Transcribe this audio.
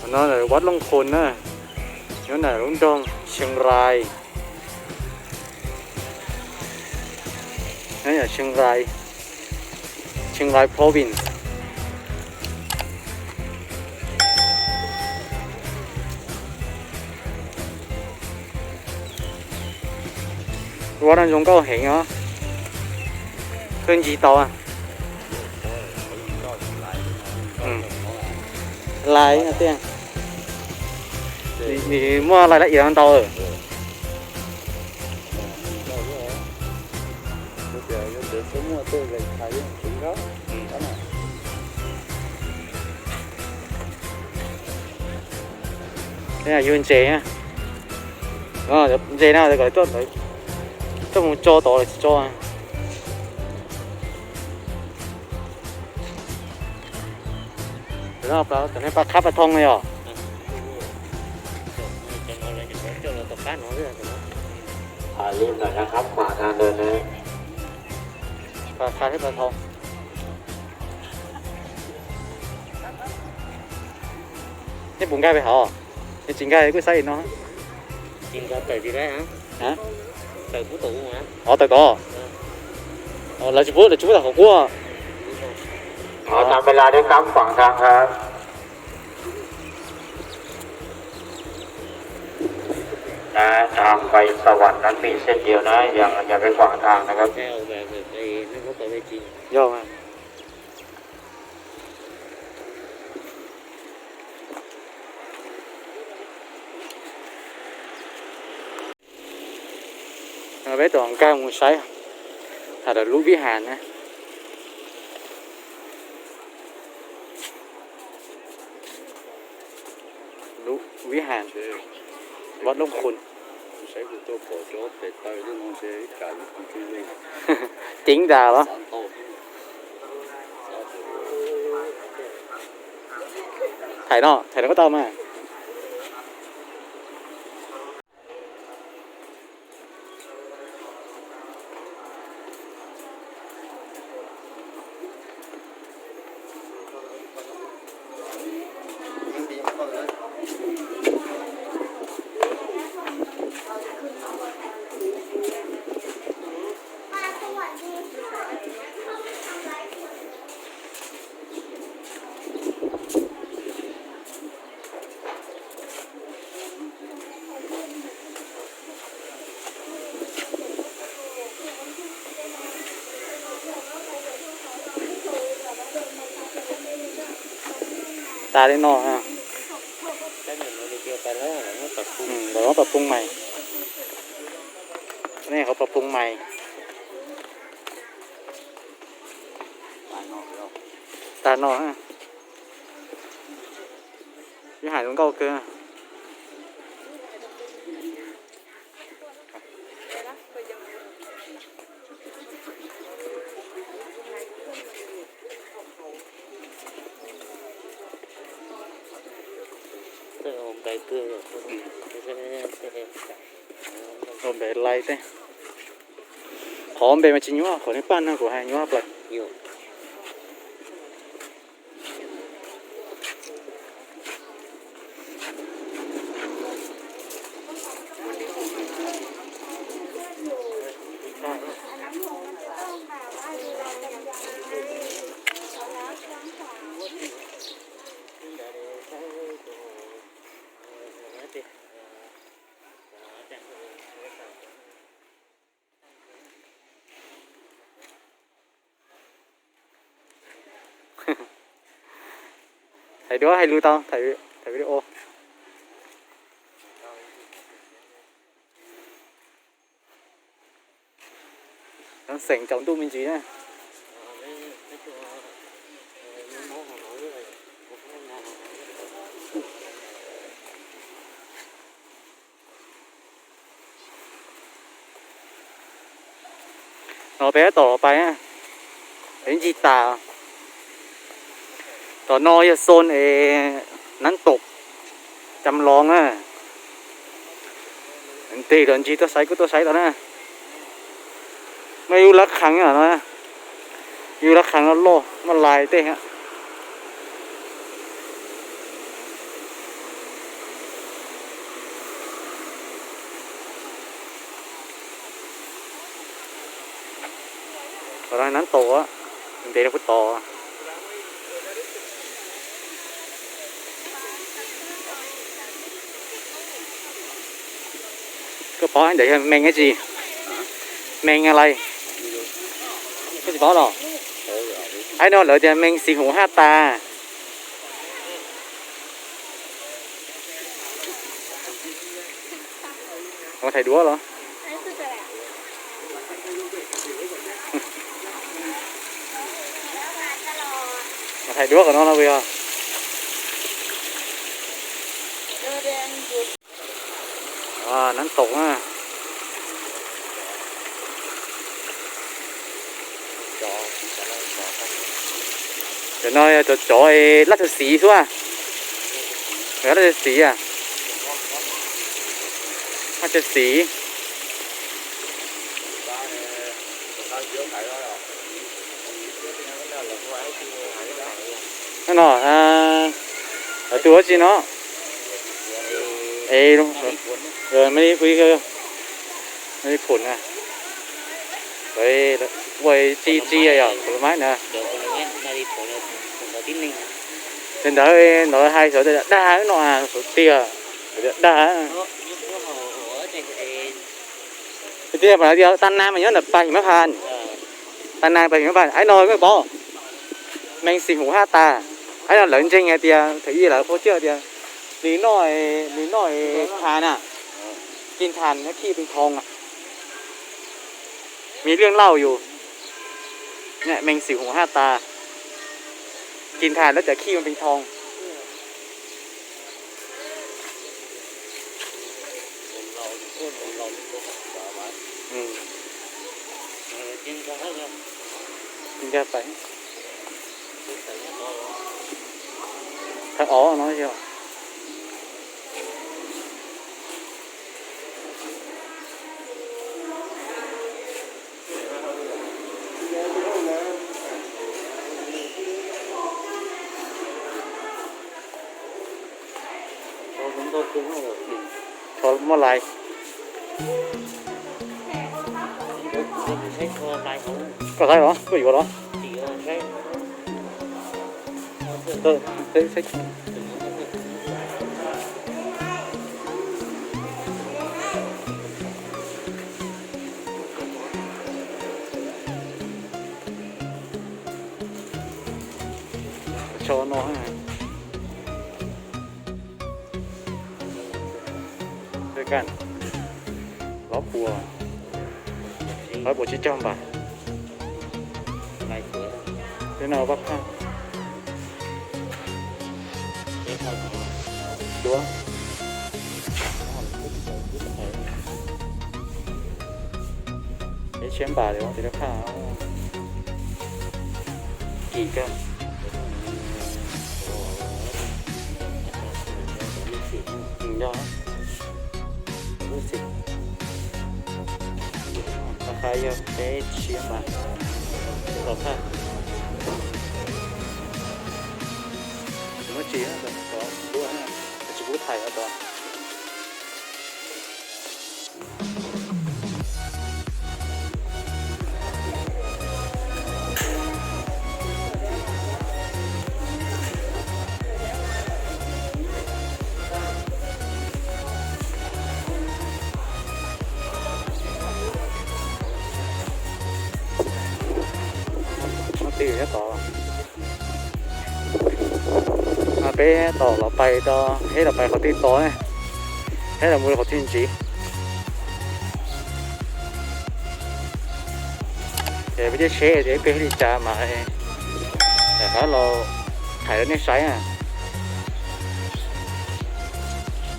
No Wat Looj Khun na, nyob ntawm lub nroog Chiang Rai, nyob ntawm Chiang Rai, Chiang Rai Province. Ua no zoo nkauj heev os. Koj ncig tau. Lais tiag. Nws muaj lais laj iam ntau. Yug ntses, ntses no kom coj mus tso tod los tsis tso. Cov no pa khab pa thoo no yog. Pa khab thiab pa thoo. Nej puas nkag pem hauv? Yog tsis nkag kuj saib no. Tawm tod. Lawv tsis pub, lawv tsis pub tawm qhov qub. Camera đến ngắm quảng trường ha. Đó, trong quay sau quảng trường Mỹ Xuyên nhiều đó, giờ là nhà cái quảng trường này có Yog. Peb tuaj nkag mus saib hauv lub vib has na. Lub vib has Vaj Loob Khun. Ceev tas los. Thaij no, thaij no koj tau mas. Tas li no. Lawv muab pas phooj mais. Nej qhov pas phooj mais. Tas no. Ib hais zoo nkauj kawg. Ua npe lais tej. Qhov npe mas tsis nyuaj, qhov nej paj no kuv hais nyuaj plaws. Thaij duab hais lus tau, thaij video. Xeem tsaus ntuj me ntsis na. No peb tab tom los pais, peb ncig tas. Tom no yog xoo es nab tom cam loos na. Tig los ncig tuaj saib kuj tuaj saib tau na. Muaj ib lub lab kheev no, ib lub lab kheev loj loj muaj lais tej. Tom no nab tau, ntev rau puag tod. Koj paub ntawd yog mee dab tsi? Mee lais? Koj tsis paub los? Aib no lawv tias mee xis hum haj tas. Ua thaiv duab los? Ua thaiv duab kom no no yog. Nab tau na. Cov no yog cov cov laj txawv xiv xwb. Laj txawv xiv, laj txawv xiv. No, lawv tus dab tsi no? Maiv li phum na. Ua tsi tsi yog phum mas na. Ces ntawd, ntawd hais xyov dag no, xyov tiag, dag. Tias mas tias tas nas mas nyob ntawm pas xim mab phas. Tas nas pas xim mab phas, aib no koj paub. Mee xis hum haj tas. Aib no lawv ntseeg hais tias thaum ub lawv qhuab tsiaj tias nws noj, nws noj phas na, kis thas khij pes thoo. Me liaj lauj yus, mee xis hum haj tas, kis thas lawv cov khij pes thoo. Thaum ub no yog Muaj lais. Koj saib los, koj yuav los? Tso no. Lov puas, lov puas tsib caug npam. Tej no pab phaj. Duab. Peb tshiab npam li tis lab phaj. Kim kawg. Yog, lub xim, rav khas yog peb tshiab npam. Tus tom phaj. Tsis muaj tsis, tsis pub thaiv tod. Peb tom los pais rau, peb los pais qhov twg tod ne, peb los mus qhov twg ntxiv. Ces peb thiaj seb tias peb li cas mas rov qab los thaij rau nej saib na.